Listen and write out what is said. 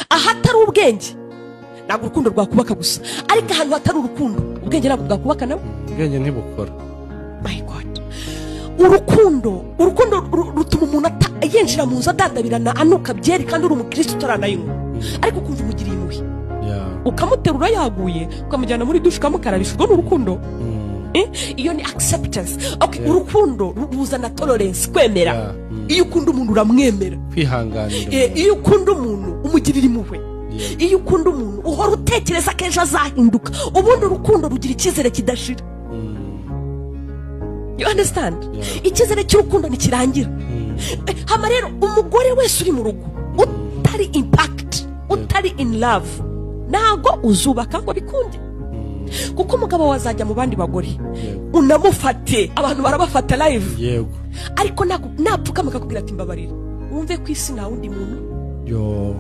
Ahatari ubwenge ntabwo urukundo rwakubaka gusa, ariko ahantu hatari urukundo ubwenge ntabwo bwakubaka nabwo. Ubwenge ntibukora. My God, urukundo rutuma umuntu yinjira mu nzu adandabirana, anuka byeri, kandi uri umukristo utaranayinywa, ariko ukumva umugiriye impuhwe, ukamuterura yaguye, ukamujyana muri dushe, ukamukarabisha. Urwo ni urukundo. Eh? Iyo ni acceptance, okay. Urukundo ruzana tolerance, kwemera. Iyo ukunda umuntu uramwemera. Kwihanganira. Iyo ukunda umuntu umugirira impuhwe. Iyo ukunda umuntu uhora utekereza ko ejo azahinduka. Ubundi urukundo rugira icyizere kidashira. You understand? Yeah. Icyizere cy'urukundo ntikirangira. Hama rero umugore wese uri mu rugo utari impact, utari in love, ntago uzubaka ngo bikunde, kuko umugabo wazajya mu bandi bagore, unamufate, abantu barabafata live, ariko napfukama akakubwira ati: "Mbabarira," wumve ko isi nta wundi muntu. Yo.